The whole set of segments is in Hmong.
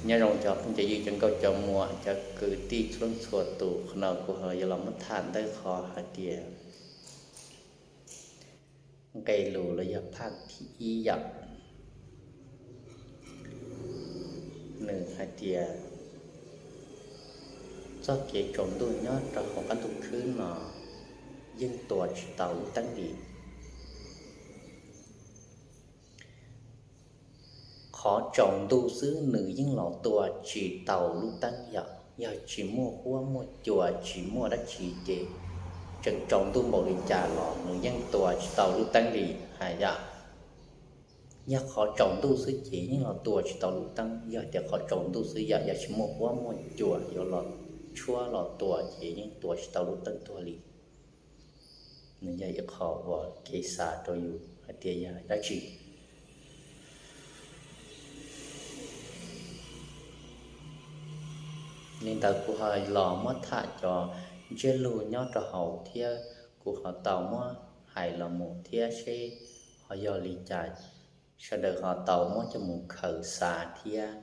Nyob zoo cov phooj cov ywg, cov nkauj cov muam, cov kwv tij txhua leej txhua tus, qhov no kuv ho yuav los muab tham ntawm qhov hais tias nqe lus los yog phaj thib ib yom. Nws hais tias txoj kev tsaus ntuj nyob rau hauv qab ntuj khwb no yeej tua tsis tau lub teeb li. Qhov tsaus ntuj xwb nws yeej los tua tsis tau lub teeb yom. Yog tsis muaj huab muaj cua, tsis muaj dab tsi ces tseem tsaus ntuj npaum li cas los nws yeej tua tsis tau lub teeb li hais yom. Yog qhov tsaus ntuj xwb ces yeej los tua tsis tau lub teeb, yog tias qhov tsaus ntuj xwb yom, yog tsis muaj huab muaj cua yuav los tshuab los tua ces yeej tua tsis tau lub teeb tuag li. Nws yog ib qho uas kev xav rau yus hais tias yog dab tsi. Li ntawd kuv ho los muab tham cov ntsiab lus nyob rau hauv thiab kuv ho tau muab hais los mus thiab seb ho yog li cas, sawv daws ho tau muab coj mus khaws xav thiab.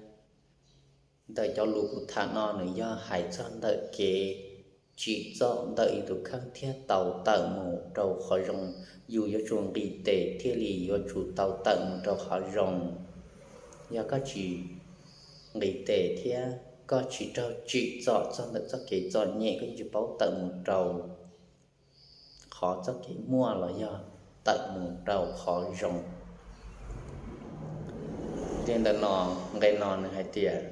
Ntawm cov lus kuv tham no nws yog hais txog ntawm kev tsim txom ntawm yus tus kheej thiab tau tawm mus rau qhov zoo. Yus yuav tsum nqis tes thiaj li yuav tsum tau tawm mus rau qhov zoo. Yog koj tsis nqis tes thiab koj tsis raug tsim txom txog ntawm txoj kev txom nyem, koj yeej tsis paub tawm mus rau qhov txoj kev muaj los yog tawm mus rau qhov zoo. Li ntawm no, nqe no nws hais tias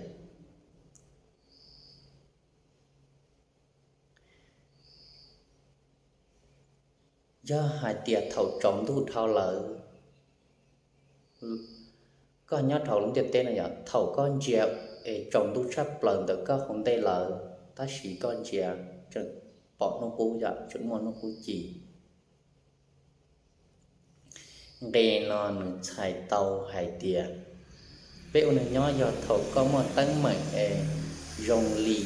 yog hais tias thaum tsaus ntuj dhau lawm, koj nyob rau hauv lub ntiaj teb no yog thaum koj ntsia es tsaus ntuj tshaj plaws ntawm koj hauv ntej lawm, tab sis koj ntsia tseem pom hnub qub yom, tseem muaj hnub qub ci. Nqe no nws txhais tau hais tias peb ua neeg nyob yog thaum koj muaj teeb meem es zoo li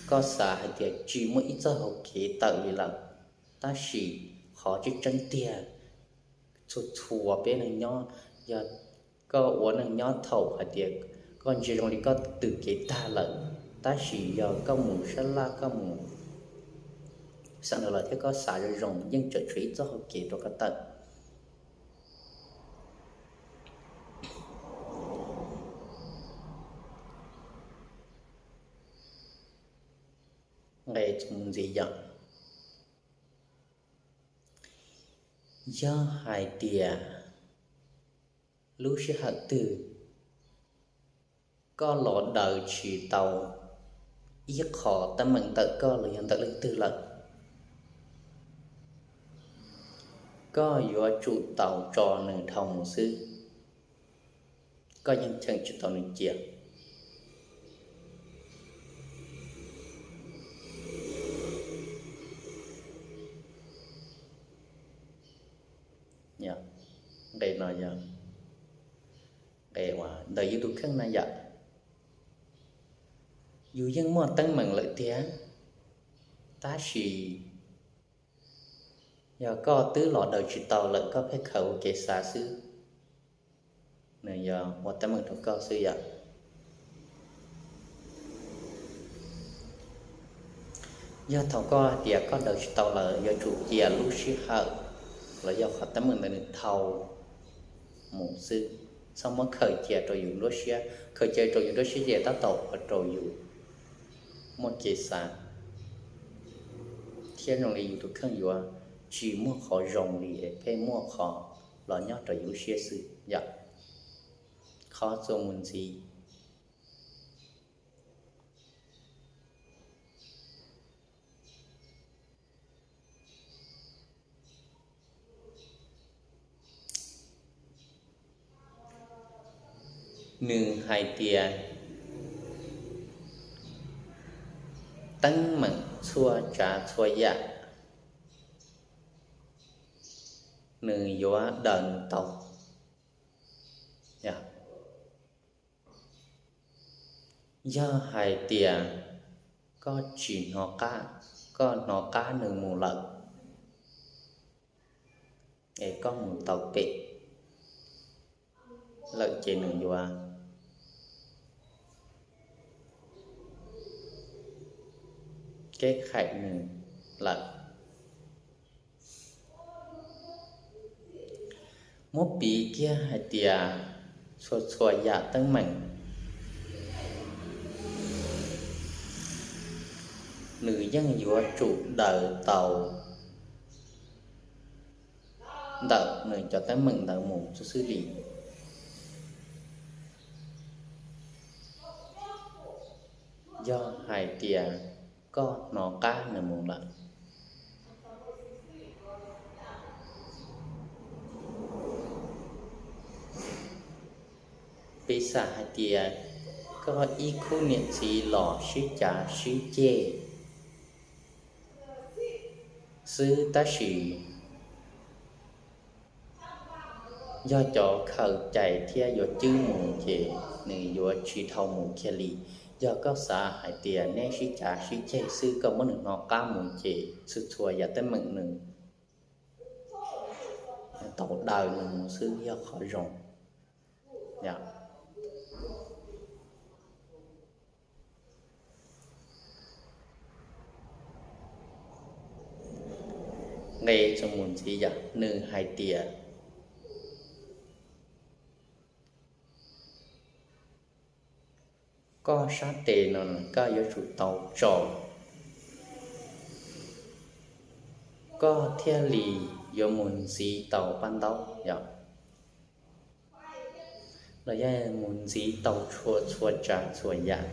koj xav hais tias tsis muaj ib txoj hau kev tawm li lawm, tab sis qhov tseeb tseeb tiag txhua txhua peb neeg nyob, yog koj ua neej nyob thaum hais tias koj ntsia zoo li koj tws kev tag lawm, tab sis yog koj mus sab laj, koj mus xav ntawd lawm thiab koj xav zoo zoo yeej tseem tshuav ib txoj hau kev rau koj tawm. Nqe txuas mus ntxiv yom, yog hais tias lub sij hawm twg koj los daws tsis tau ib qho teeb meem ntawm koj los yog ntawm leej twg lawm, koj yuav tsum tau tso nws dhau mus xwb, koj yeej cheem tsis tau nws cia. Nqe no yog nqe uas ntawm yus tus kheej na yom. Yus yeej muaj teeb meem lawm tiag, tab sis yog koj twb los daws tsis tau lawm, koj pheej khaws ua kev xav xwb, nws yog ua teeb meem rau koj xwb yom. Yog thaum koj hais tias koj daws tsis tau lawm, yuav tsum cia lub sij hawm los yog qhov teeb meem ntawd nws dhau mus xwb, txhob muab khaws cia rau yus nruab siab. Khaws cia rau yus nruab siab ces tab tom ua rau yus muaj kev xav thiab zoo li yus tus kheej yuav tsis muaj qhov zoo li es pheej muaj qhov los nyob rau yus lub siab xwb yom. Qhov txuas mus ntxiv, nws hais tias teeb meem txhua tsav txhua yam nws yuav daws nws tau. Yog hais tias koj tsis hnov qab, koj hnov qab nws mus lawm, es koj mus tau pem lawm ces nws yuav kev khaim nws lawm. Muab piv kiag hais tias txhua txhua yam teeb meem nws yeej yuav tsum daws tau ntawm nws cov teeb meem ntawd mus xwb xwb li. Yog hais tias koj hnov qab nws mus lawm, piv xam hais tias koj ib khub niam txiv los sib cav sib ceg xwb, tab sis yog cov khaws cais thiab yuav cwb mus ces nws yuav tsis dhau mus kiag li. Yog koj xav hais tias neb sib cav sib ceg xwb, koj muab nws hnov qab mus ces txhua txhua yam teeb meem nws tau daws nws mus xwb yog qhov zoo. Nqe txuas mus ntxiv yom, nws hais tias koj sab tes no koj yuav tsum tau tso, koj thiaj li yuav mus ntxiv tau paj ntaub yom, los yog mus ntxiv tau txhua txhua tsav txhua yam.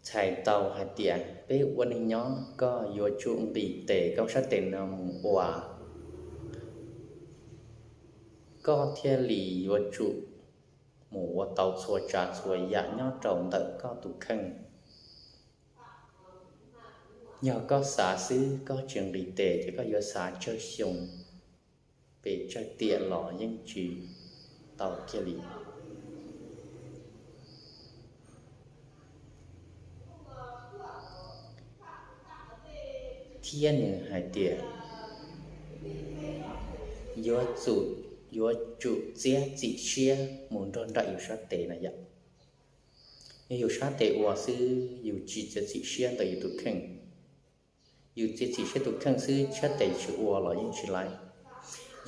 Txhais tau hais tias peb ua neej nyob koj yuav tsum nqis tes koj sab tes no mus ua, koj thiaj li yuav tsum mus ua tau txhua tsav txhua yam nyob rau ntawm koj tus kheej. Yog koj xav xwb koj tsis nqis tes ces koj yuav xav tsawg xyoo, pes tsawg tiam los yeej tsis tau kiag li. Thiab nws hais tias yuav tsum, yuav tsum txiav txim siab mus nrog nraim yus sab tes na yom. Yog yus sab tes ua xwb yus tsis txiav txim siab ntawm yus tus kheej, yus txiav txim siab tus kheej xwb sab tes tsis ua los yeej tsis laib.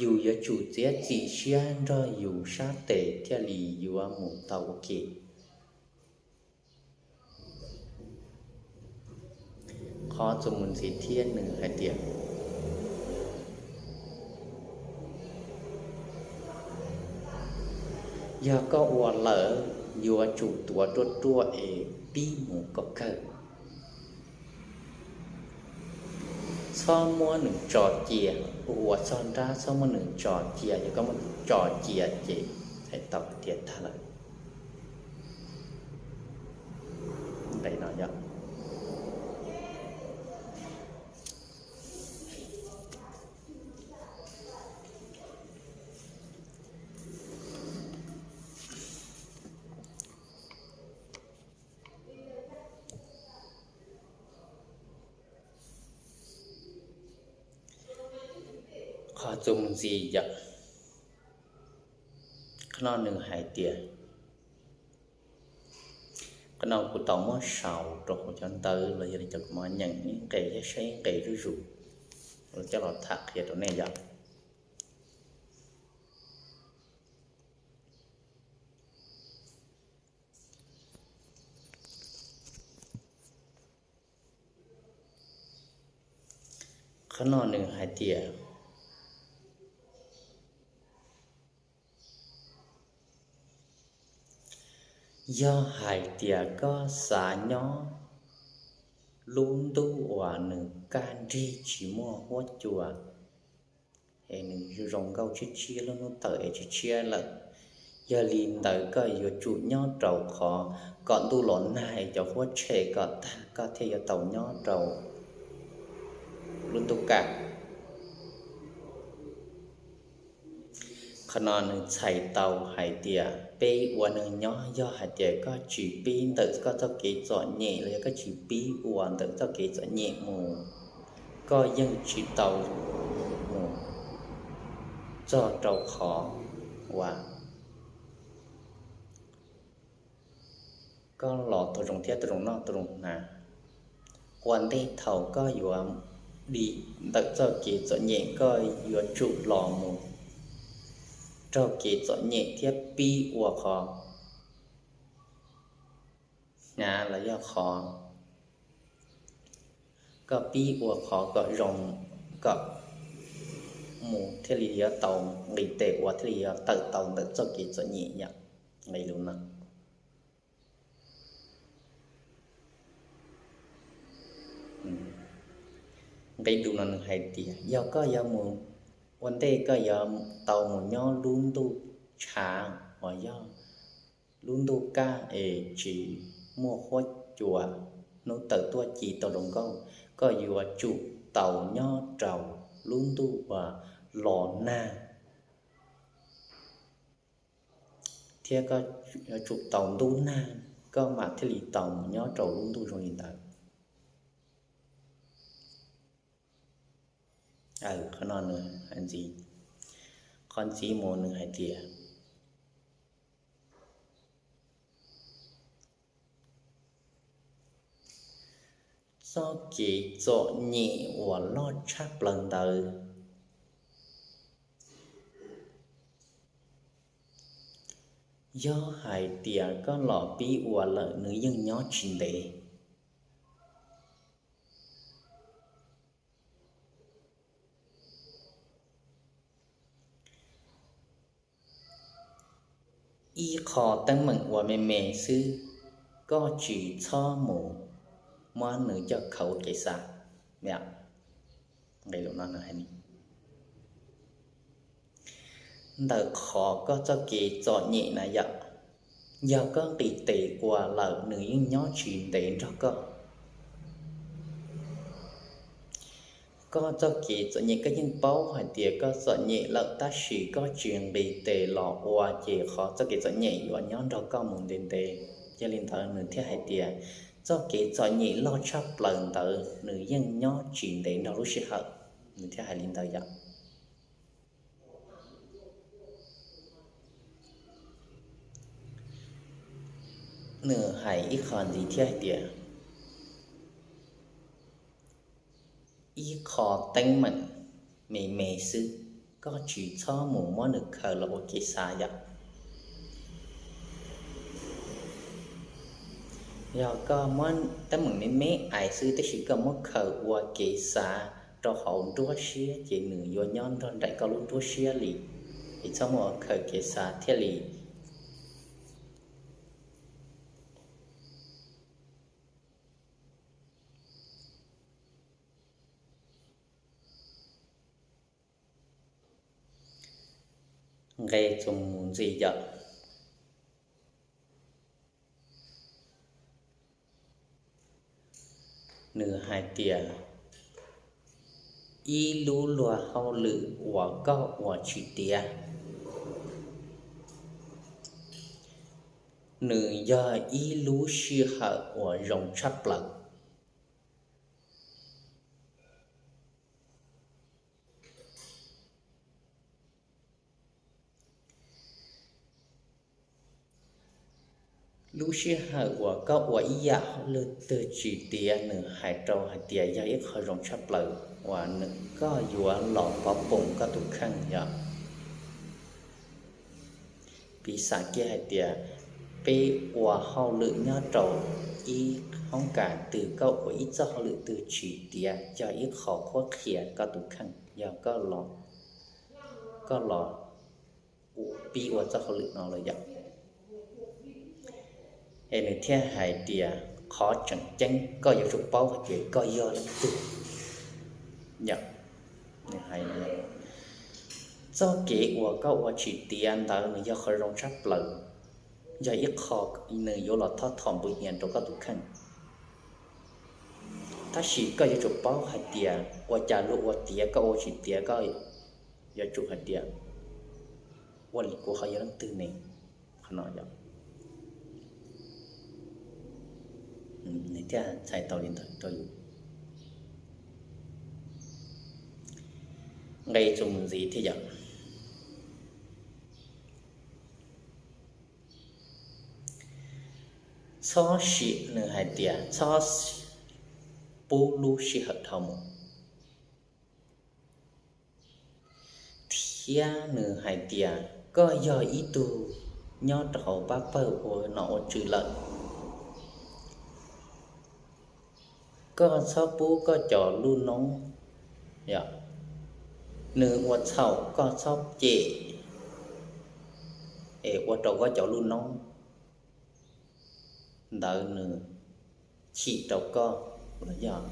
Yus yuav tsum txiav txim siab nrog yus sab tes thiaj li yuav mus tau ua ke. Qhov txuas mus ntxiv thiab nws hais tias yog koj ua lawm yuav tsum tuav ruaj ruaj es pib mus kom kawg. Txhob muab nws tso cia, ua txog nrab txhob muab nws tso cia, yog koj muab tso cia ces txhais tau tias tag lawm. Nqe no yog qhov txuas mus ntxiv yom. Qhov no nws hais tias, qhov no kuv tau muab sau rau hauv cov ntawv los yog li cov kuv muab nyeem ib nqe thiab saib ib nqe zuj zus, coj los tham qhia rau nej yom. Qhov no nws hais tias, yog hais tias koj xav nyob lub ntuj uas nws kaj nrig tsis muaj huab cua, es nws zoo nkauj tshiab tshiab, lub hnub tawm es tshiab tshiab lawm, yog li ntawd koj yuav tsum nyob rau qhov kom ntuj los nag es cov huab tshem kom tag koj thiaj yuav tau nyob rau lub ntuj kaj. Qhov no nws txhais tau hais tias peb ua neeg nyob yog hais tias koj tsis pib ntawm koj txoj kev txom nyem los yog koj tsis pib ua ntawm txoj kev txom nyem mus, koj yeej tsis tau mus txog rau qhov uas koj los tau zoo thiab tau zoo noj tau zoo hnav. Ua ntej thaum koj yuav dim ntawm txoj kev txom nyem, koj yuav tsum los mus raug kev txom nyem thiab pib ua qhov hnav los yog qhov, koj pib ua qhov kom zoo, kom mus thiaj li yuav tau nqis tes ua thiaj li yuav tawm tau ntawm txoj kev txom nyem yom. Nqe lus no, nqe lus no nws hais tias yog koj yuav mus, ua ntej koj yuav tau mus nyob lub ntuj tshav uas yog lub ntuj kaj es tsis muaj huab cua, hnub tawm tuaj ci tau zoo nkauj, koj yuav tsum tau nyob rau lub ntuj uas los nag thiab koj yuav tsum tau ntub nag, koj mam thiaj li tau mus nyob rau lub ntuj zoo li ntawd. Qhov no nws hais ntxiv, qhov ntxiv mus nws hais tias txoj kev txom nyem uas loj tshaj plaws ntawd, yog hais tias koj los pib ua lawm nws yeej nyob tsis ntev. Ib qho teeb meem uas me me xwb, koj tsis txhob mus muab nws coj khaws ua kev xav. Nqe lus no hais li ntawm qhov koj txoj kev txom nyem na yom, yog koj nqis tes ua lawm nws yeej nyob tsis ntev nrog koj. Koj txoj kev txom nyem koj yeej paub hais tias koj txom nyem lawm tab sis koj tsis nqis tes los ua ces qhov txoj kev txom nyem yuav nyob nrog koj mus ntev ntev. Yog li ntawd nws thiaj hais tias txoj kev txom nyem loj tshaj plaws ntawd nws yeej nyob tsis ntev nrog lub sij hawm. Nws thiaj hais li ntawd yom. Nws hais ib qho ntxiv thiab hais tias ib qho teeb meem me me xwb, koj tsis txhob mus muab nws khaws los ua kev xav yom. Yog koj muab teeb meem me me ais xwb tab sis koj muab khaws ua kev xav rau hauv nruab siab ces nws yuav nyob nrog nraim koj lub nruab siab li, es txhob muab ua khaws kev xav thiaj li nqe txuas mus ntxiv yom. Nws hais tias ib lub luag hauj lwm uas koj ua tsis tiav, nws yog ib lub sij hawm uas zoo tshaj plaws. Lub sij hawm uas koj ua ib yam hauj lwm twg tsis tiav nws hais rau hais tias yog ib qho zoo tshaj plaws uas koj yuav los pov poom koj tus kheej yom. Piv xam kiag hais tias peb ua hauj lwm nyob rau ib hoob kas twg, koj ua ib txoj hauj lwm twg tsis tiav yog ib qho qhuab qhia koj tus kheej yog koj los pib ua txoj hauj lwm no lawm yom. Es nws thiaj hais tias qhov tseem ceeb koj yuav tsum paub hais tias koj yog leej twg yom. Nws hais txoj kev uas koj ua tsis tiav ntawd nws yog qhov zoo tshaj plaws, yog ib qho nws yuav los thov thom npu nyias rau koj tus kheej. Tab sis koj yuav tsum paub hais tias ua cas luag ua tiav koj ua tsis tiav, koj yuav tsum hais tias ua li kuv ho yog leej twg ne? Qhov no yog nws thiaj txhais tau li ntawd rau yus. Nqe txuas mus ntxiv thiab yom. txhob sim, nws hais tias txhob pub lub sij hawm dhau mus. Thiab nws hais tias koj yog ib tug nyob rau hauv pab pawg ua nom ua tswv lawm, koj txhob pub koj cov lub noob, yog nws ua txhaum koj txhob cem es ua rau koj cov lub noob ntawd nws chim rau koj los yog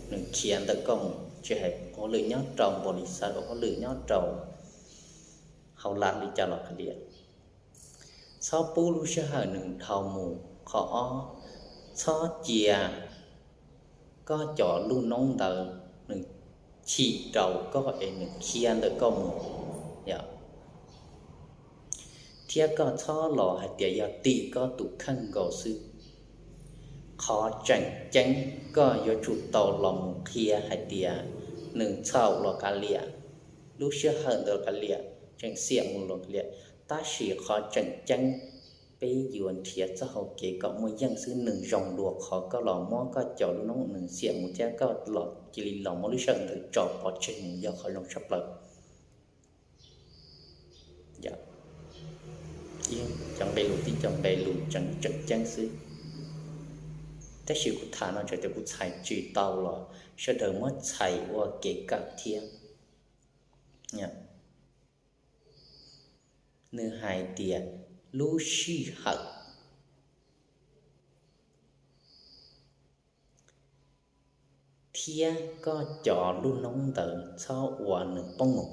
nws khiav ntawm koj mus, tsis hais hauj lwm nyob rau npaus lis xav, hauj lwm nyob rau hauv lab li cas los kav liam, txhob pub lub sij hawm nws dhau mus. Qhov ob, txhob cia koj cov lub noob ntawd nws chim rau koj es nws khiav ntawm koj mus, yog thiab koj txhob los hais tias yog tim koj tus kheej nkaus xwb. Qhov tseem ceeb koj yuav tsum tau los mus qhia hais tias nws txhaum los kav liam, lub sij hawm ntawd kav liam, tseem xiam mus los kav liam, tab sis qhov tseem ceeb peb yuav nrhiav txoj hau kev kom muaj yeej xwb. Nws zoo dua qhov koj los muab koj cov lub noob nws xiam mus thiab koj los cia li los muab lub sij hawm ntawd tso pov tseg mus yog qhov zoo tshaj plaws. Cov nqe lus tib co nqe lus tseem ceeb xwb, tab sis kuv tham no txawm tias kuv txhais tsis tau los sawv daws muab txhais ua kev kawm thiab. Nws hais tias lub sij hawm thiab koj cov lub noob ntawd txhob ua nws poob mus,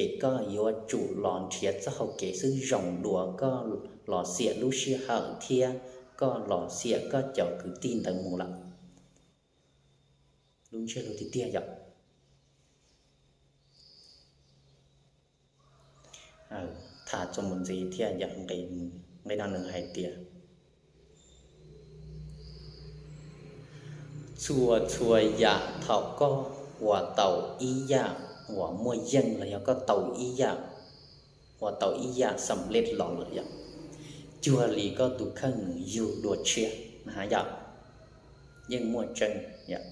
es koj yuav tsum los nrhiav txoj hau kev xwb. Zoo dua koj los xiam lub sij hawm thiab koj los xiam koj cov kwv tij ntawd mus lawm. Lub ntsiab lus tiag tiag yom. Tham txuas mus ntxiv thiab yom, nqe no nws hais tias txhua txhua yam thaum koj ua tau ib yam uas muaj yeej los yog koj tau ib yam, ua tau ib yam xam lej los lawm yom, cuag li koj tus kheej nws yug dua tshiab na yom. Yeej muaj tseeb yom.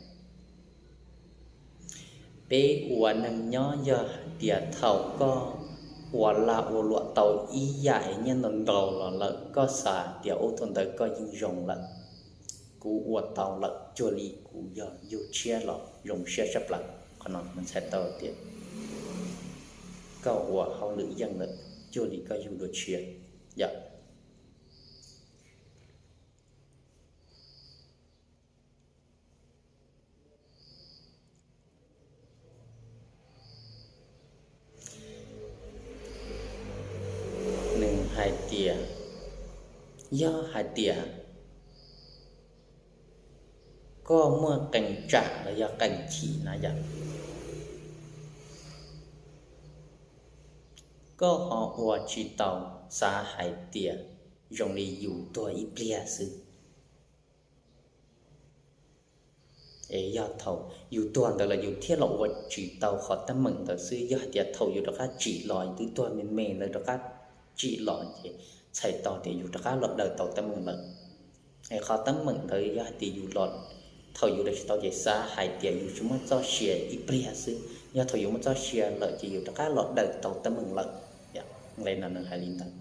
Peb ua neeg nyob yog hais tias thaum koj ua lag ua luam tau ib yam es nyiaj ntau ntau los lawm koj xav tias ub thaum ntawd koj yeej zoo lawm, kuv ua tau lawm cuag li kuv yog yug tshiab los zoo siab tshaj plaws. Qhov no nws txhais tau tias koj ua hauj lwm yeej lawm cuag li koj yug dua tshiab yom. Nws hais tias, yog hais tias koj muaj qee tsam los yog qee chim na yom, koj ho ua tsis tau, xav hais tias zoo li yus tuag ib pliag xwb. Es yog thaum yus tuag ntawd los yus thiaj los ua tsis tau qhov teeb meem ntawd xwb. Yog hais tias thaum yus rov qab tsim los, yus twb tuag me me ntawd rov qab tsim los ces txhais tau tias yus rov qab los daws tau teeb meem lawm. Es qhov teeb meem ntawd yog hais tias yus los, thaum yus daws tsis tau ces xav hais tias yus tsis muaj txoj sia ib pliag xwb, yog thaum yus muaj txoj sia lawm ces yus rov qab los daws tau teeb meem lawm. Nqe no nws hais li ntawd.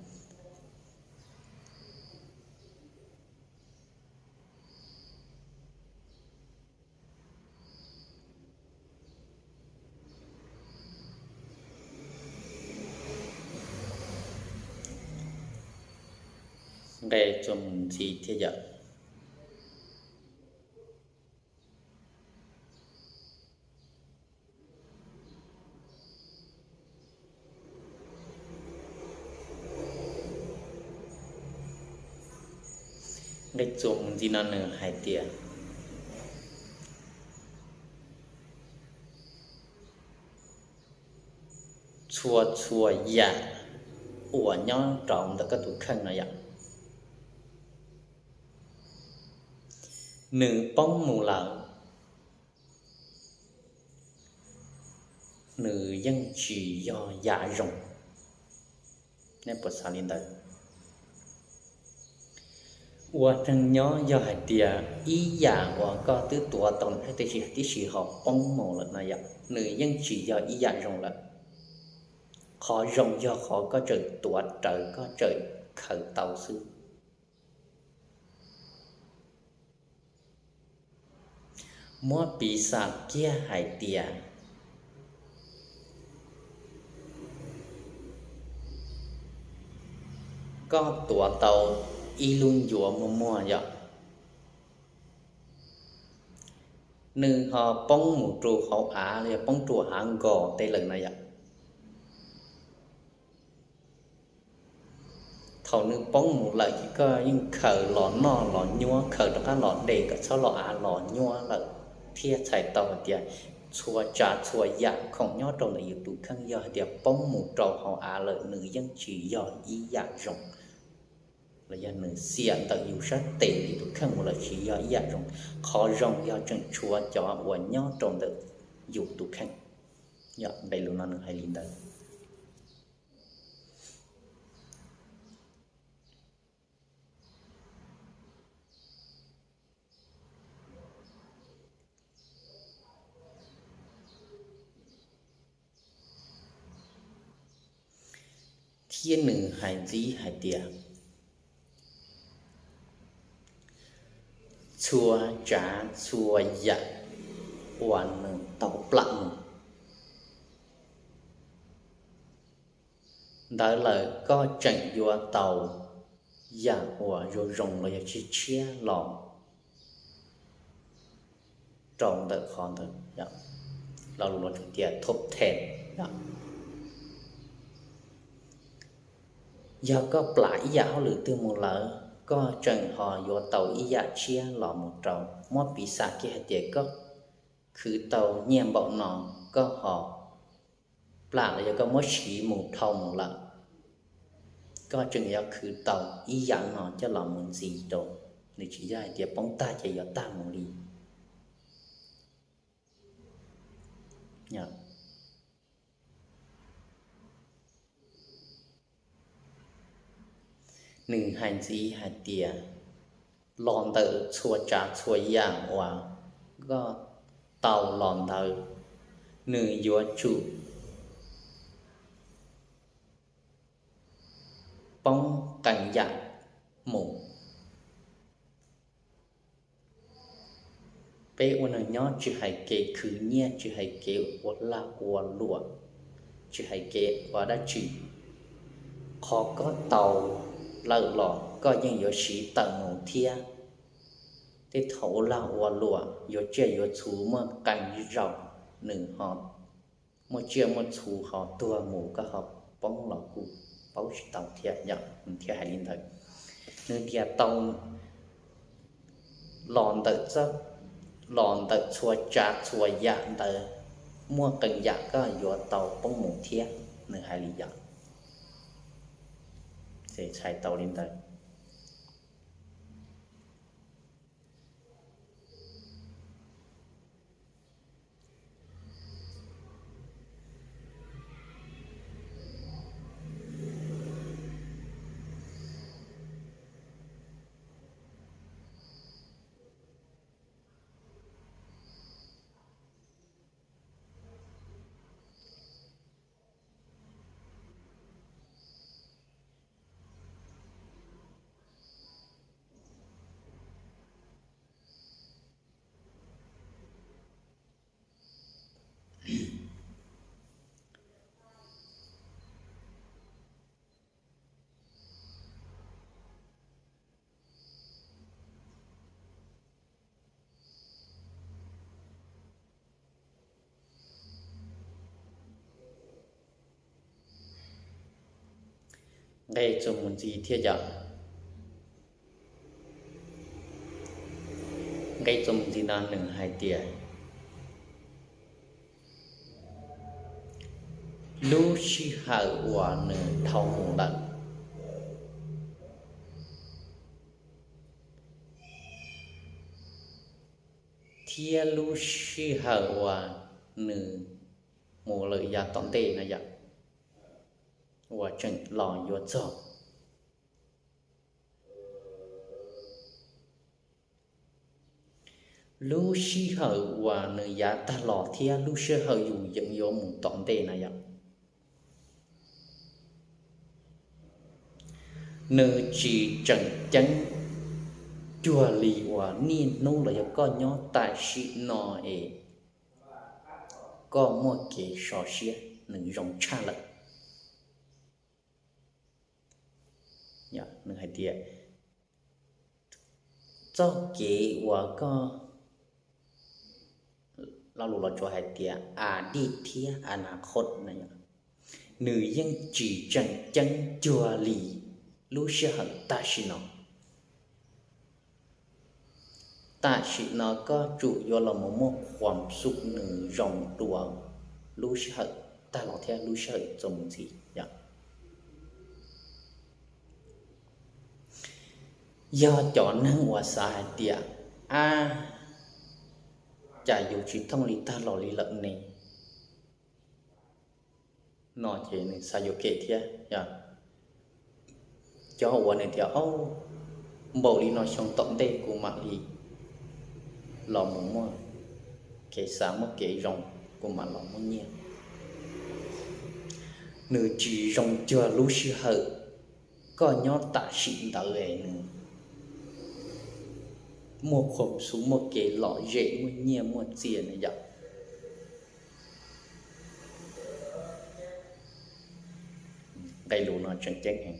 Nqe txuas mus ntxiv thiab yom. Nqe txuas mus ntxiv no nws hais tias txhua txhua yam uas nyob rau ntawm koj tus kheej no yom, nws poob mus lawm, nws yeej tsis yog yam zoo. Nej puas xav li ntawd? Ua neeg nyob yog hais tias ib yam uas koj twb tuav tau nws tib si, tib si ho poob mus lawm no yom, nws yeej tsis yog ib yam zoo lawm. Qhov zoo yog qhov koj tseem tuav rawv, koj tseem khaws tau xwb. Muab piv xam kiag hais tias koj tuav tau ib lub ncuav muag muag yom, nws ho poob mus rau hauv av los yog poob rau av nkos tej lawm no yom. Thaum nws poob mus lawm ces koj yeej khaws los noj los nyuab, khaws rov qab los de kom txhob los av los nyuab lawm, thiaj txhais tau hais tias txhua tsav txhua yam khoom nyob rau ntawm yus tus kheej yog hais tias poob mus rau hauv av lawm nws yeej tsis yog ib yam zoo, los yog nws xiam ntawm yus sab tes yus tus kheej mus lawm tsis yog ib yam zoo. Qhov zoo yog tseem tshuav cov uas nyob rau ntawm yus tus kheej. Yog nqe lus no nws hais li ntawd. Thiab nws hais ntxiv hais tias txhua tsav txhua yam uas nws tau plam mus ntawd lawm koj tseem yuav tau yam uas zoo zoo los yog tshiab tshiab los rau ntawm qhov ntawd, los lus los tsuas tias top ten. Yog koj plam ib yam hauj lwm twg mus lawm koj tseem ho yuav tau ib yam tshiab los mus rau. Muab piv xam kiag hais tias koj khwv tau nyiaj npaum no, koj ho plam los yog koj muab siv mus dhau mus lawm, koj tseem yuav khwv tau ib yam no coj los mus ntxiv rau. Nws tsis yog hais tias poob tag ces yuav tag mus li. Nws hais ntxiv hais tias los ntawm txhua tsav txhua yam uas koj tau los ntawd, nws yuav tsum poob qee yam mus. Peb ua neeg nyob tsis hais kev khwv nyiaj, tsis hais kev ua lag ua luam, tsis hais kev ua dab tsi, qhov koj tau lawm los koj yeej yuav siv tawm mus thiab. Tej thaum ua lag ua luam yuav tsiaj yuav txhu muaj qee zaus, nws ho muaj tsiaj muaj txhu ho tuag mus, koj ho poob los kuj paub tsis tau thiab yom. Nws thiaj hais li ntawd. Nws tias tau los ntawm, los ntawm txhua tsav txhua yam ntawd muaj qee yam koj yuav tau poob mus thiab, nws hais li yom. Ces txhais tau li ntawd. Nqe txuas mus ntxiv thiab yom. Nqe txuas mus ntxiv no nws hais tias lub sij hawm uas nws dhau mus lawm thiab lub sij hawm uas nws mus lawm yav tom ntej no yom, uas tseem los yuav txog. lub sij hawm uas nws yav tag los thiab lub sij hawm yus yeej yuav mus tom ntej na yom, nws tsis tseem ceeb cuag li uas niaj hnub los yog koj nyob tam sim no es koj muaj kev sov siab nws zoo tshaj lawm. Nws hais tias txoj kev uas koj, lo lus los tsuas hais tias a dij thiab a nas khoj na, nws yeej tsis tseem ceeb cuag li lub sij hawm tam sim no. Tam sim no koj tsum yuav los mus muaj khuam xub nws zoo dua lub sij hawm tag los thiab lub sij hawm txuas mus ntxiv yom. Yog cov neeg uas xav hais tias, ab, cas yus tsis thooj li tag los li lawm ne, no ces nws xav yuam kev thiab. Cov uas nws tias, au, npaum li no xyoo tom ntej kuv mam li los mus muaj kev xav muaj kev zoo, kuv mam los muaj nyiaj, nws tsis zoo cuag lub sij hawm koj nyob tam sim ntawd es nws muaj khuam xub muaj kev lom zem muaj nyiaj muaj txiaj na yom. Nqe lus no tseem ceeb heev.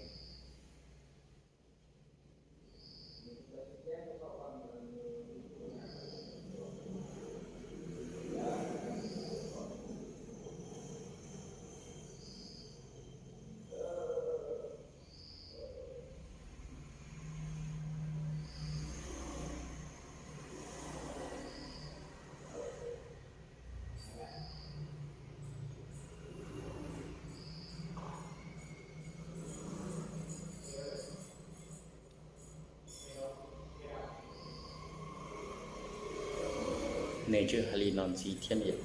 Nws tseem hais li no ntxiv thiab,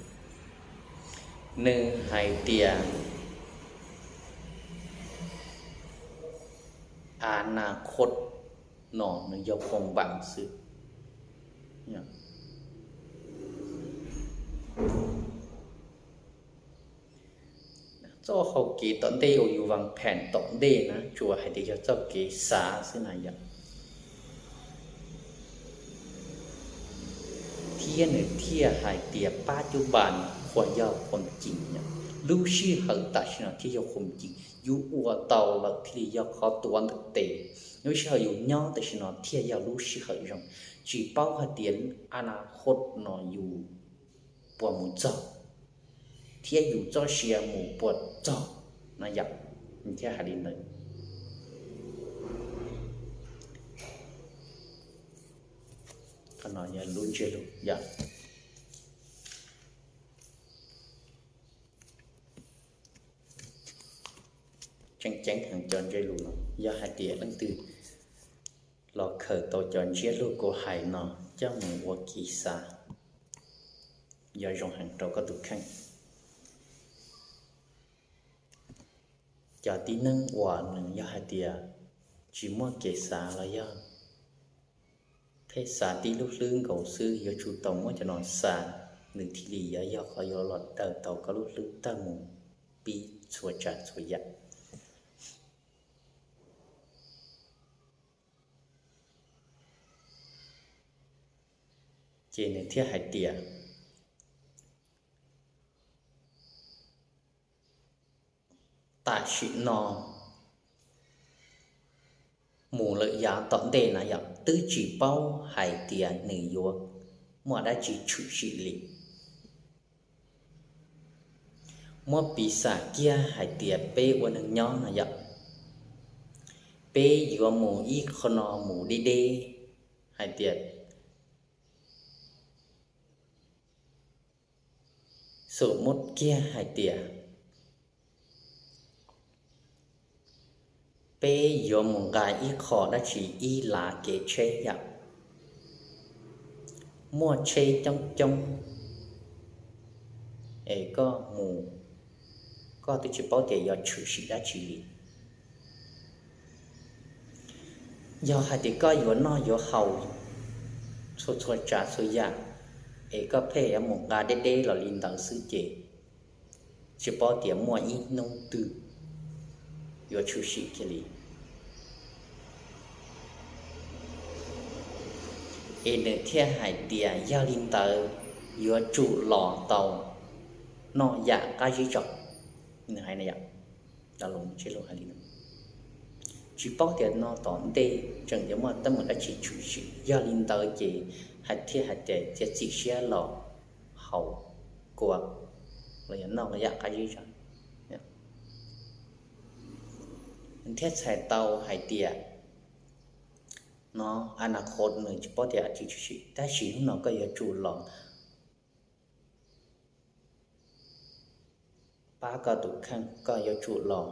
nws hais tias a nas khoj no nws yog khuam vam xwb. Txoj hau kev tom ntej uas yus vas phem tom ntej na tsuas hais tias yog txoj kev xav xwb na yom. Thiab nws thiaj hais tias pab cub npas qhuas yog khuam cim yom. Lub sij hawm tam sim no thiaj yog khuam cim, yus ua tau lawm thiaj li yog qhov tuav ntawm tes. Lub sij hawm yus nyob tam sim no thiaj yog lub sij hawm zoo. Tsis paub hais tias a nas khoj no yus puas mus txog thiab yus txoj sia mus puas txog na yom. Thiaj hais li ntawd. Qhov no yog lub ntsiab lus yom. Tseem ceeb heev cov ntsiab lus no, yog hais tias leej twg los khaws tau cov ntsiab lus kuv hais no coj mus ua kev xav, yuav zoo heev rau koj tus kheej. Cov tib neeg uas nws yog hais tias tsis muaj kev xav los yog pheej xav tib lub hlwb nkaus xwb, yuav tsum tau muab cov no xav, nws thiaj li yuav yog qhov yuav los daws tau koj lub hlwb tawg mus pib txhua tsav txhua yam. Ces nws thiaj hais tias tam sim no mus lawm yav tom ntej na yom, twb tsis paub hais tias nws yuav muaj dab tsi tshwm sim li. Muab piv xam kiag hais tias peb ua neeg nyob no yom, peb yuav mus ib qho no mus deb deb, hais tias xum muab kiag hais tias peb yuav mus nqa ib qho dab tsi ib lav kev tsheb yom, muaj tsheb coob coob es koj mus, koj twb tsis paub tias yuav tshwm sim dab tsi li. Yog hais tias koj yuav noj yuav haus txhua txhua tsav txhua yam, es koj pheej yuav mus nqa deb deb los li ntawd xwb ces tsis paub tias muaj ib hnub twg yuav tshwm sim kiag li. Es nws thiaj hais tias yog li ntawd yuav tsum los tau noj yam qab zib tso. Nws hais no yom, tsis paub tias no tom ntej tseem yuav muaj teeb meem dab tsi tshwm sim, yog li ntawd ces hais thiaj hais tias cia txim siab los haus kua los yog noj yam qab zib tso. Thiaj txhais tau hais tias no a na khos nws tsis paub tias tshwm sim, tab sis hnub no koj yuav tsum los pab koj tus kheej, koj yuav tsum los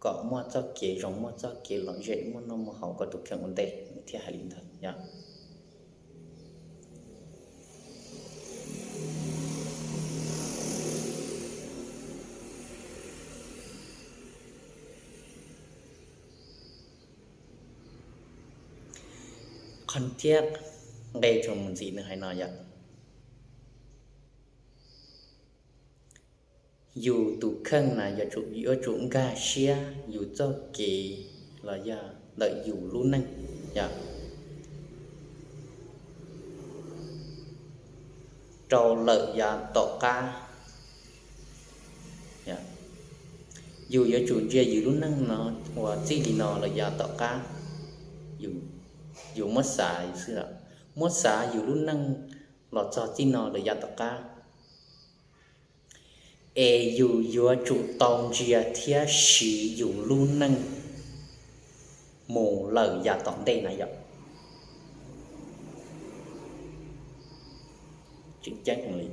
kom muaj txoj kev zoo, muaj txoj kev lom zem, muaj noj muaj haus koj tus kheej ua ntej, nws thiaj hais li ntawd yom. Qhov thiab nqe txuas mus ntxiv nws hais no yom, yus tus kheej na yuav tsum nkag siab yus txoj kev los yog ntawm yus lub neej yom, rau lawm yav tom qab. Yus yuav tsum ntsia yus lub neej no uas txij li no lawm yav tom qab, yus muab xav xwb, muab xav yus lub neej los txog txij no lawm yav tom qab, es yus yuav tsum tau ntsia thiab siv yus lub neej mus lawm yav tom ntej na yom. Tseem ceeb li,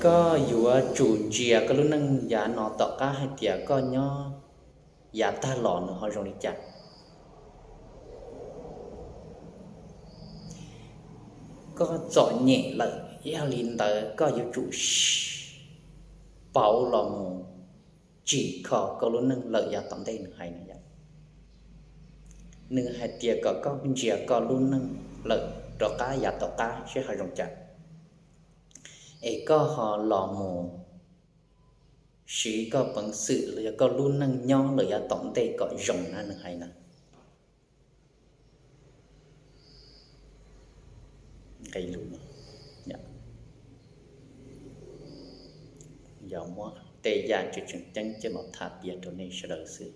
koj yuav tsum ntsia koj lub neej yav no tom qab hais tias koj nyob yav tag los nws ho zoo li cas. Koj txom nyem lawm, yog li ntawd koj yuav tsum pauv los mus tsim kho koj lub neej lawm yav tom ntej, nws hais no yom. Nws hais tias kom koj ntsia koj lub neej lawm rov qab yav tom qab seb ho zoo cas, es koj ho los mus siv koj peev xwm los yog koj lub neej nyob lawm yav tom ntej kom zoo na, nws hais na. Nqe lus no yog muab tej yam tseem tseem ceeb coj los tham piav rau nej sawv daws xwb.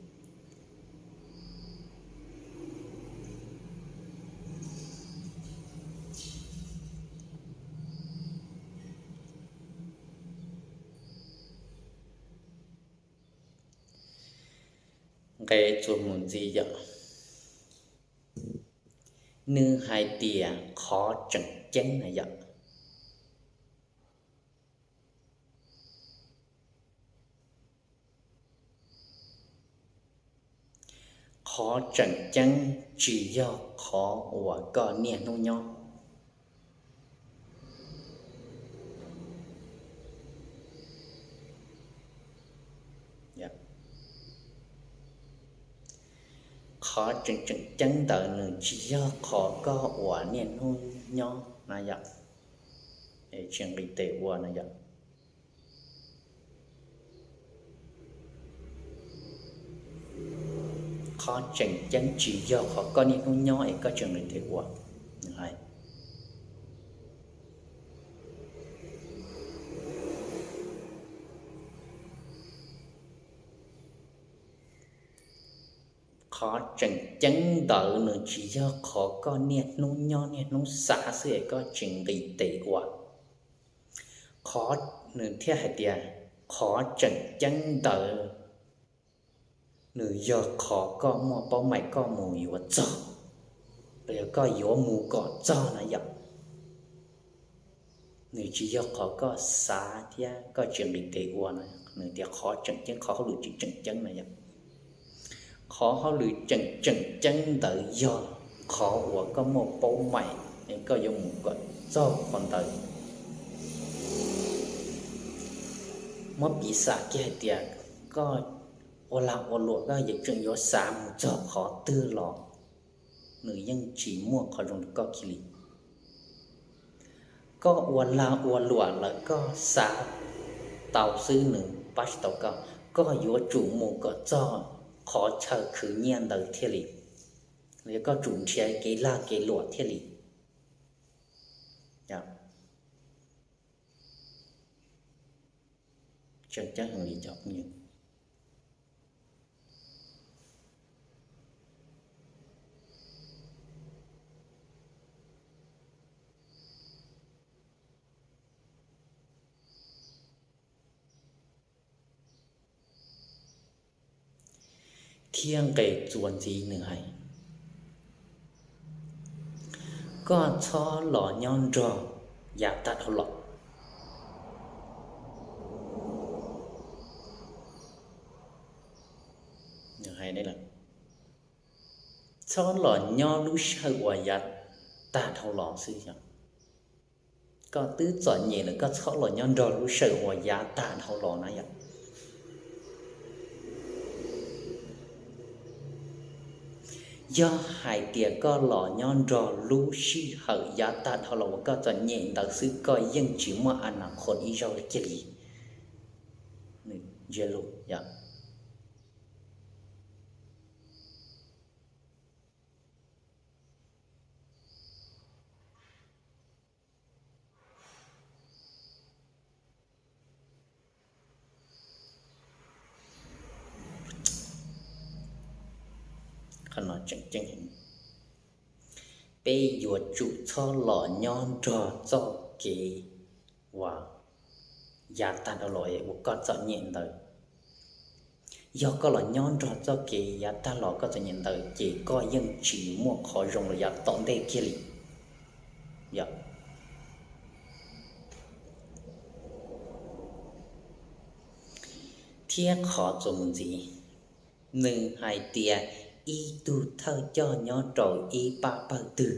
Nqe txuas mus ntxiv yom, nws hais tias qhov tseem ceeb na yom. Qhov tseem ceeb tsis yog qhov uas koj niaj hnub nyob. Qhov tseem tseem ceeb ntawd nws tsis yog qhov koj uas niaj hnub nyob na yom, tsis nqis tes ua na yom. Qhov tseem ceeb tsis yog qhov koj niaj hnub nyob es koj tsis nqis tes ua. Qhov tseem ceeb ntawd nws tsis yog qhov koj niaj hnub nyob niaj hnub xav xwb es koj tsis nqis tes ua. Qhov, nws thiaj hais tias qhov tseem ceeb ntawd nws yog qhov koj muaj paub maim koj mus yuav txog, los yog koj yuav mus kom txog na yom. Nws tsis yog qhov koj xav thiab koj tsis nqis tes ua na, nws tias qhov tseem ceeb, qhov hauj lwm tseem tseem ceeb na yom. Qhov hauj lwm tseem tseem ceeb ntawd yog qhov uas koj muaj paub maim, koj yuav mus kom txog qhov ntawd. Muab piv xam kiag hais tias koj ua lag ua luam koj yeej tseem yuav xav mus txog qhov twg los nws yeej tsis muaj qhov zoo rau koj kiag li. Koj ua lag ua luam lawm koj xav tau xwb nws pab tsis tau koj. Koj yuav tsum mus kom txog qhov chaw khwv nyiaj ntawd thiaj li, los yog koj tsum nrhiav kev lag kev luam thiaj li. Tseem ceeb heev li cov phooj ywg. Thiab nqe txuas ntxiv nws hais, koj txhob los nyob nrog yav tag dhau los. Txhob los nyob lub sij hawm uas yav tag dhau los xwb yom. Koj twb txom nyem lawm koj txhob los nyob nrog lub sij hawm uas yav tag dhau los na yom. Yog hais tias koj los nyob nrog lub sij hawm yav tag dhau los uas koj txom nyem ntawd xwb koj yeej tsis muaj a nas khos ib zaug kiag li. Nws ntsia lus yom. Qhov no tseem ceeb heev. Peb yuav tsum txhob los nyob nrog txoj kev uas yav tag dhau los uas koj txom nyem ntawd. Yog koj los nyob nrog txoj kev yav tag los koj txom nyem ntawd ces koj yeej tsis muaj qhov zoo los yav tom ntej kiag li. Yog. Thiab qhov txuas mus ntxiv, nws hais tias ib tug thawj coj nyob rau ib pab pawg twg,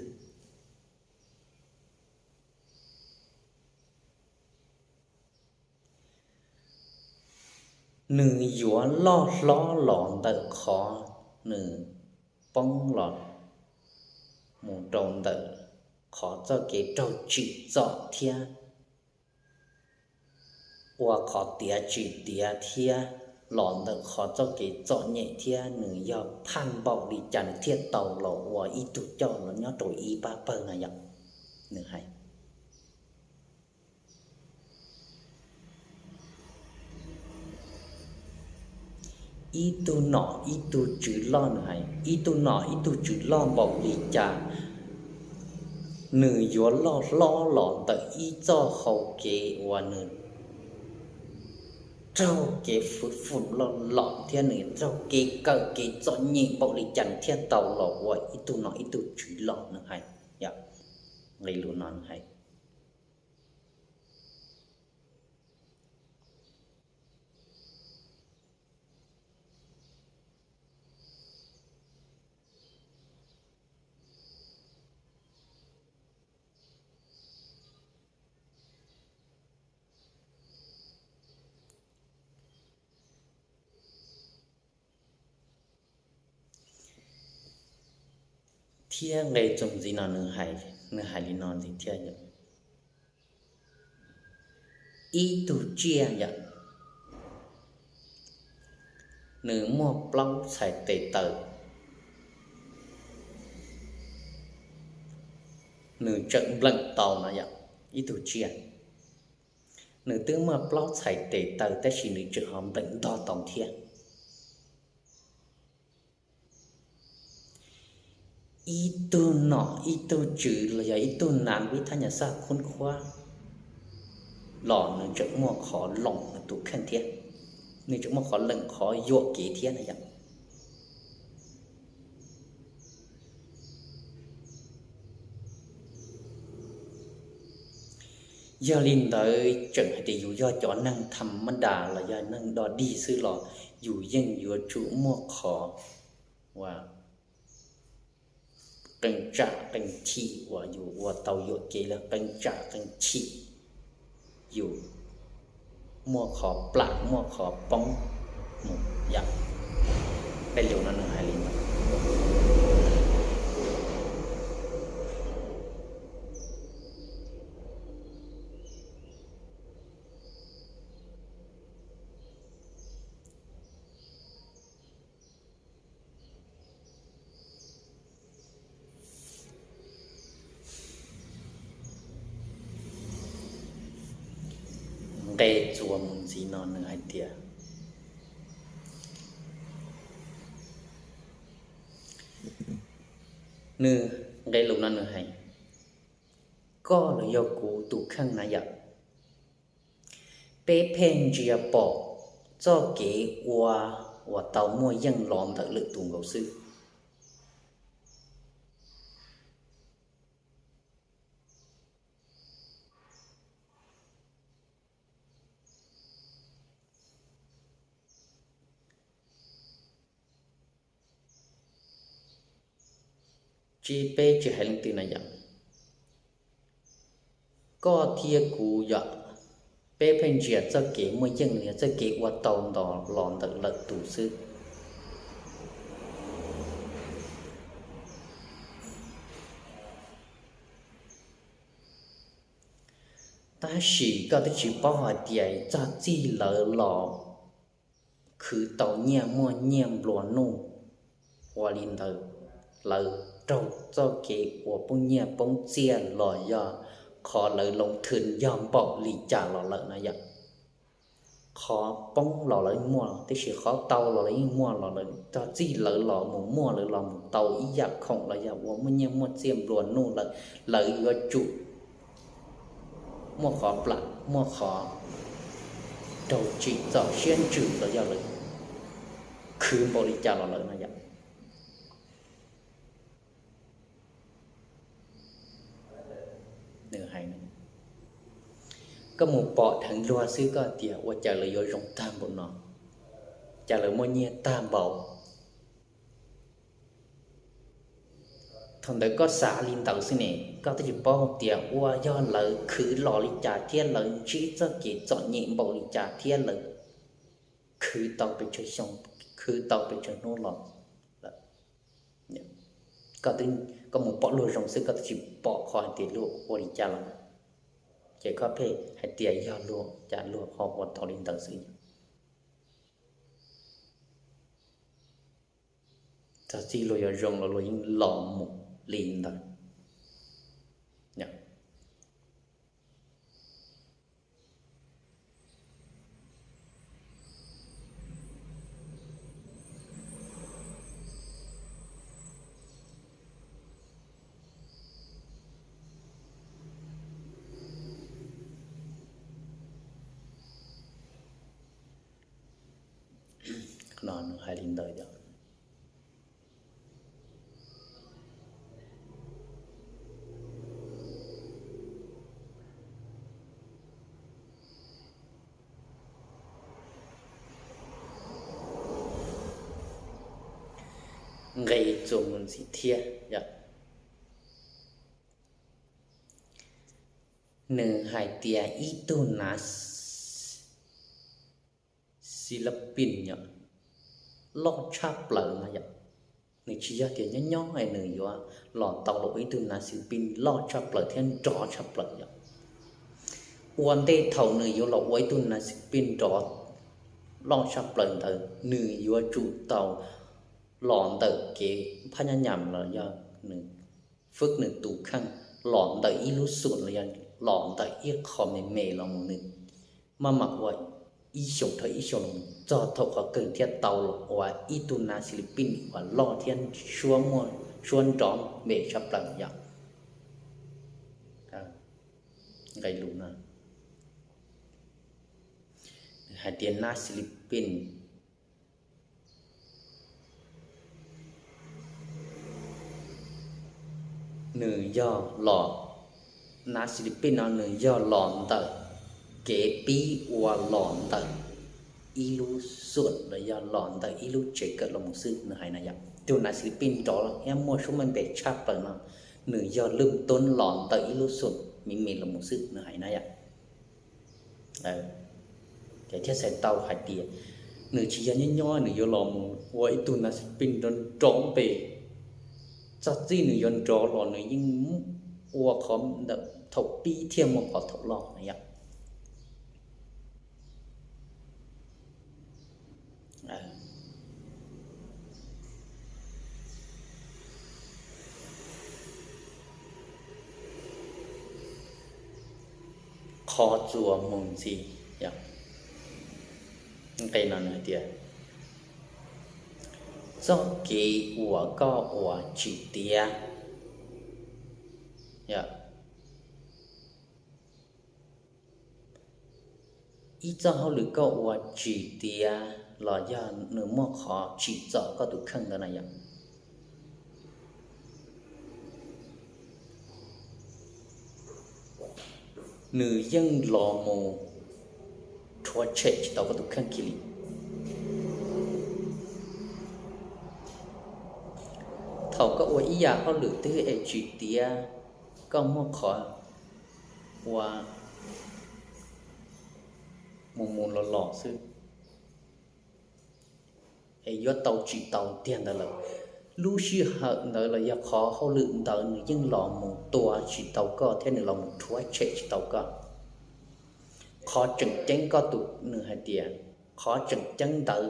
nws yuav loj hlob los ntawm qhov nws poob los mus rau ntawm qhov txoj kev raug tsim txom thiab ua qhov tiav tsis tiav thiab los ntawm qhov txoj kev txom nyem thiab nws yog phaj npaum li cas nws thiaj tau los ua ib tug coj los nyob rau ib pab pawg no yom. Nws hais ib tug nom ib tug tswv loj, nws hais ib tug nom ib tug tswv loj npaum li cas, nws yuav loj hlob los ntawm ib txoj hau kev uas nws raug kev fwv fwm loj loj thiab nws raug kev kawm kev txom nyem npaum li cas nws thiaj tau los ua ib tug nom ib tug tswv loj, nws hais. Nqe lus no nws hais Thiab nqe txuas ntxiv no nws hais, nws hais li no ntxiv thiab yom. Ib tug tsiaj yom, nws muaj plaub txhais tes taw, nws tseem npleem tau no yom. Ib tug tsiaj, nws twb muaj plaub txhais tes taw tab sis nws tseem ho npleem ntog tau thiab. Ib tug nom ib tug tswv los yog ib tug nas lub ib thaj nyam xaj khub khuab los nws tseem muaj qhov loos nws tus kheej thiab, nws tseem muaj qhov leem qhov yuam kev thiab na yom. Yog li ntawd tseem hais tias yus yog cov neeg tham mab das los yog neeg dog dig xwb los yus yeej yuav tsum muaj qhov uas qee tsam qee chim uas yus ua tau yuam kev los qee tsam qee chim yus muaj qhov plam muaj qhov poob mus yom. Peb lus no nws hais li ntawd. Nqe txuas mus ntxiv no nws hais tias, nws, nqe lus no nws hais, koj los yog kuv tus kheej na yom. Peb pheej ntsia pom txoj kev ua uas tau muaj yeej los ntawm lwm tus nkaus xwb. Tsis, peb tsis hais leej twg na yom. Koj thiab kuv yom, peb pheej ntsia txoj kev muaj yeej los yog txoj kev ua tau nto los ntawm lwm tus xwb. Tab sis koj twb tsis paub hais tias txog txij lawv los khwv tau nyiaj muaj nyiaj nplua nuj, ua li ntawd lawv raug txoj kev uas poob nyiaj poob txiaj los yog qhov lawv loo thwm yog npaum li cas los lawm na yom. Qhov poob los lawv yeej muaj, tiam sis qhov tau los lawv yeej muaj los lawm. Txog txij lawv los mus muaj, lawv los mus tau ib yam khoom los yog ua muaj nyiaj muaj txiaj nplua nuj lawm, lawv yuav tsum muaj qhov plam, muaj qhov raug tsim txom siab ntsws los yog lawv khwv npaum li cas los lawm no yom. Nws hais, koj mus pom dheev luag xwb koj tias ua cas lawv yuav zoo tag npaum no, cas lawv muaj nyiaj tag npaum. Thaum ntawd koj xav li ntawd xwb ne, koj twb tsis paub tias ua yog lawv khwv los li cas thiab lawv ntsib txoj kev txom nyem npaum li cas thiab lawv khwv tau pes tsawg xyoo, khwv tau pes tsawg hnub los. Koj mus pom luag zoo xwb koj twb tsis pom qhov hais tias luag ua li cas los, ces koj pheej hais tias yog luag cas luag ho ua tau li ntawd xwb. Txog txij luag yuav zoo los luag yeej los mus li ntawd. Qhov no nws hais li ntawd yom. Nqe txuas mus ntxiv thiab yom. Nws hais tias ib tug nav xi lab pij yom, loj tshaj plaws no yom. Nws tsis yog tias nyob nyob es nws yuav los tau los ua ib tug nav xi lab pij loj tshaj plaws thiab nrov tshaj plaws yom. Ua ntej thaum nws yuav los ua ib tug nav xi lab pij nrov loj tshaj plaws ntawd, nws yuav tsum tau los ntawm kev phab nyab nyam los yog nws fwb nws tus kheej, los ntawm ib lub xum los yog los ntawm ib qho me me los mus nws maj mam ua ib xyoos dhau ib xyoos los mus txog thaum qhov kawg thiaj tau los ua ib tug nav xi lab pij uas loj thiab suab muaj suab nrov npe tshaj plaws yom. Nqe lus no hais tias nav xi lab pij nws yog los, nav xi lab pij no nws yog los ntawm kev pib ua los ntawm ib lub xum los yog los ntawm ib lub tsev kawm los mus xwb nws hais na yom. Tus nav xi lab pij nrov thiab muaj suab muaj npe tshaj plaws no nws yog lwj tub los ntawm ib lub xum me me los mus xwb nws hais na yom. Ces thiaj txhais tau hais tias nws tsis yog nyob nyob nws yuav los mus ua ib tug nav xi lab pij nrov nrov npe. Txog txij nws yuav nrov los nws yeej ua qhov ntawm thaum pib thiaj muaj qhov thaum loj na yom. Qhov txuas mus ntxiv, Nqe no nws hais tias, txoj kev uas koj ua tsis tiav. Ib txoj hauj lwm koj ua tsis tiav los yog nws muaj qhov tsim txom koj tus kheej ntawd na yom, nws yeej los mus rhuav tshem tsis tau koj tus kheej kiag li. Thaum koj ua ib yam hauj lwm twg es tsis tiav, koj muaj qhov ua mus mus los los xwb, es yuav tau tsis tau tiag ntawd lawm. Lub sij hawm ntawd los yog qhov hauj lwm ntawd nws yeej los mus tua tsis tau koj thiab nws los mus rhuav tshem tsis tau koj. Qhov tseem ceeb koj tus, nws hais tias qhov tseem ceeb ntawd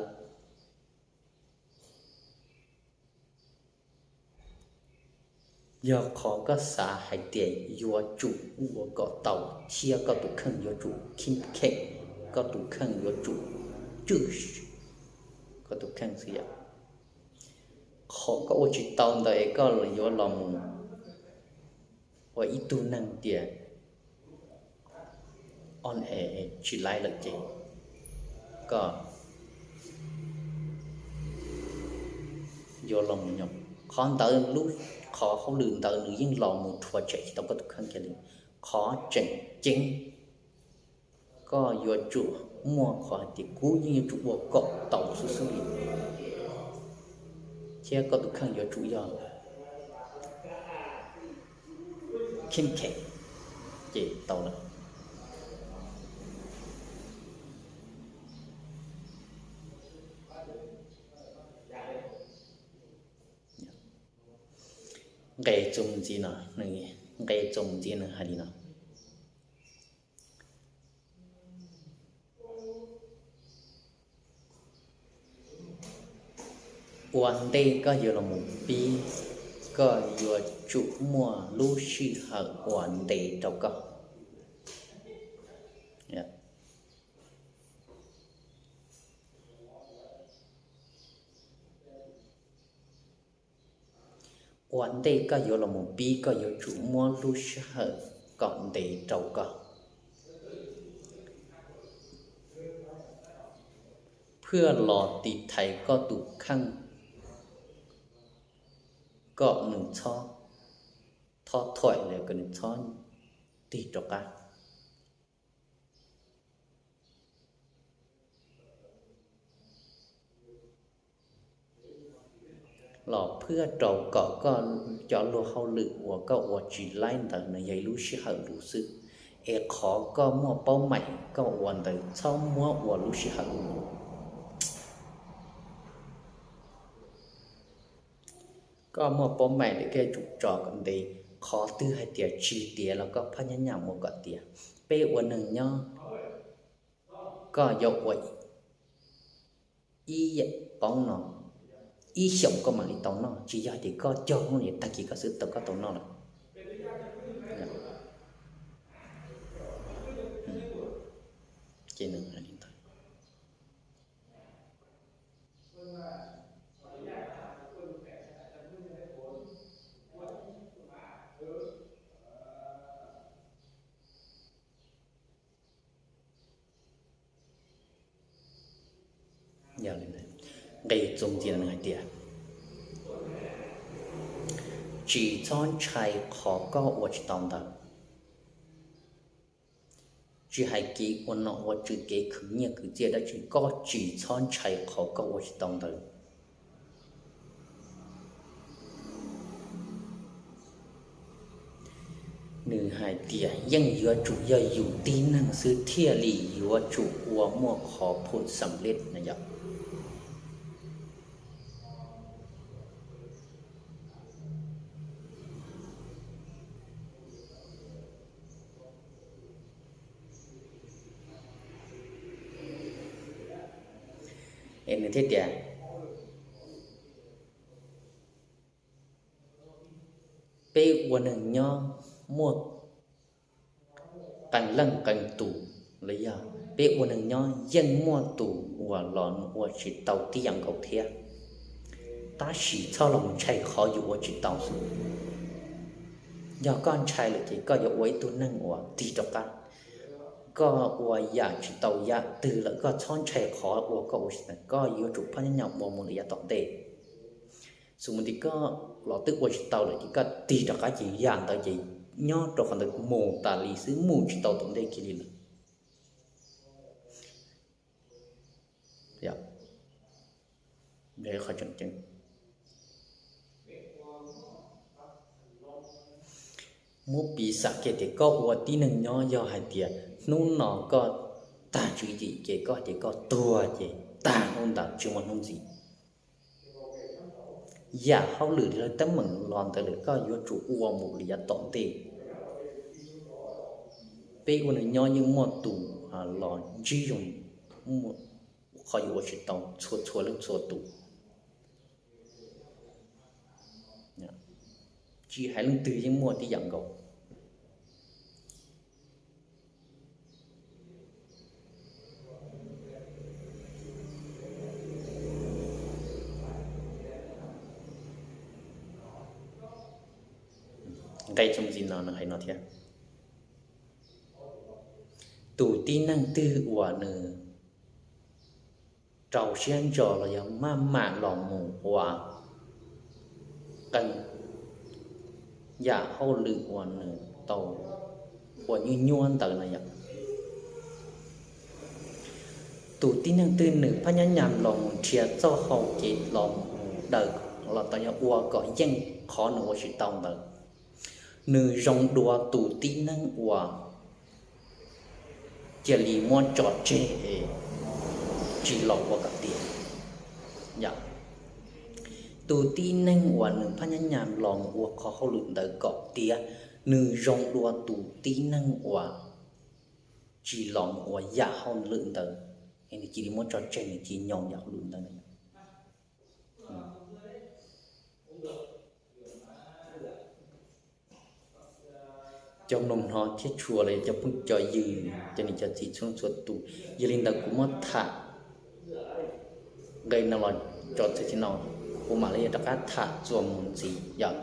yog qhov koj xav hais tias yuav tsum ua kom tau, thiab koj tus kheej yuav tsum khib khem, koj tus kheej yuav tsum tswj koj tus kheej xwb yom. Qhov koj ua tsis tau ntawd es koj yuav los mus ua ib tug neeg tias o e tsis laib lawm ces koj yuav los mus nyob. Qhov ntawd, lub, qhov hauj lwm ntawd nws yeej los mus rhuav tshem tsis tau koj tus kheej kiag li. Qhov tseem ceeb koj yuav tsum muaj qhov hais tias kuv yeej yuav tsum ua kom tau xwb xwb li, thiab koj tus kheej yuav tsum yog khib khem ces tau lawm. Nqe txuas mus ntxiv no, nqe txuas mus ntxiv nws hais li no: ua ntej koj yuav los mus pib, koj yuav tsum muaj lub sij hawm uas ntev rau koj. Ua ntej koj yuav los mus pib, koj yuav tsum muab lub sij hawm kom ntev rau koj, phwaj los tiv thaiv koj tus kheej, kom nws txhob thob thuam los kom nws txhob tig rov qab, los phwaj rau kom koj cov luag hauj lwm uas koj ua tsis laib ntawd nws yog ib lub sij hawm lus xwb, es qhov koj muaj paub meej koj ua ntawd txhob muab ua lub sij hawm lus. Koj muaj paub meej lawm koj yuav tsum tso kom ntev, qhov twg hais tias tsis tiav los koj phaj nyab nyam mus kom tiav. Peb ua neeg nyob, koj yuav ua ib yam poob no, ib xyoos koj mam li tau noj, tsis yog tias koj cog hnub niam tag kis koj xwb tau koj tau noj lawm. Ces nws hais li ntawd. Nqe txuas ntxiv nws hais tias, tsis txhob ntshai qhov koj ua tsis tau ntawd. Tsis hais kev ua nom ua tswv, kev khwv nyiaj khwv txiaj dab tsi, koj tsis txhob ntshai qhov koj ua tsis tau ntawd. Nws hais tias yeej yuav tsum yog yus tib neeg xwb thiaj li yuav tsum ua muaj qhov phum xam lej na yom. Es nws thiaj tias, peb ua neeg nyob muaj qee leej qee tus los yog Peb ua neeg nyob yeej muaj tus uas los ua tsis tau tib yam nkaus thiab, tab sis txhob los ntshai qhov yus ua tsis tau xwb. Yog koj ntshai lawm ces koj yuav ua ib tug neeg uas tig rov qab. Koj ua yam tsis tau yam twg lawm koj txhob ntshai qhov uas koj ua tsis tau, koj yuav tsum phaj nyab nyam ua mus lawm yav tom ntej. Xws mus tias koj los twb ua tsis tau lawm ces koj tig rov qab ces yam ntawd ces nyob rau qhov ntawd mus tas li xwb, mus tsis tau tom ntej kiag li lawm. Muab piv xam kiag tias koj ua tib neeg nyob, yog hais tias hnub no koj tag tswv yim ces koj hais tias koj tuag ces tag hnub ntawd tsis muaj hnub ntxiv. Yam hauj lwm li lawv teeb meem los ntawd lawm koj yuav tsum ua mus li yav tom ntej. Peb ua neeg nyob yeej muaj tus los ntsib zoo, qhov yuav ua tsis tau txhua txhua leej txhua tus. Tsis hais leej twg yeej muaj tib yam nkaus. Nqe txuas ntxiv no nws hais no thiab: Tus tib neeg twg uas nws rau siab ntso los yog maj mam los mus ua qee yam hauj lwm uas nws tau ua nyuaj nyuaj ntawd no yom, tus tib neeg twg nws phaj nyab nyam los mus nrhiav txoj hau kev los mus daws los tau yog ua kom yeej qhov nws ua tsis tau ntawd, nws zoo dua tus tib neeg uas cia li muab tso tseg es tsis los ua kom tiav. Yog tus tib neeg uas nws phaj nyab nyam los mus ua qhov hauj lwm ntawd kom tiav, nws zoo dua tus tib neeg uas tsis los mus ua yam hauj lwm ntawd, es nws cia li muab tso tseg, nws cia li nyo yam hauj lwm ntawd. Cov mloog hnov thiab tshua los yog cov phooj cov ywg, cov niam cov txiv txhua leej txhua tus, yog li ntawd kuv muab tham nqe no los tso txog txij no, kuv mam li rov qab tham txuas mus ntxiv yom.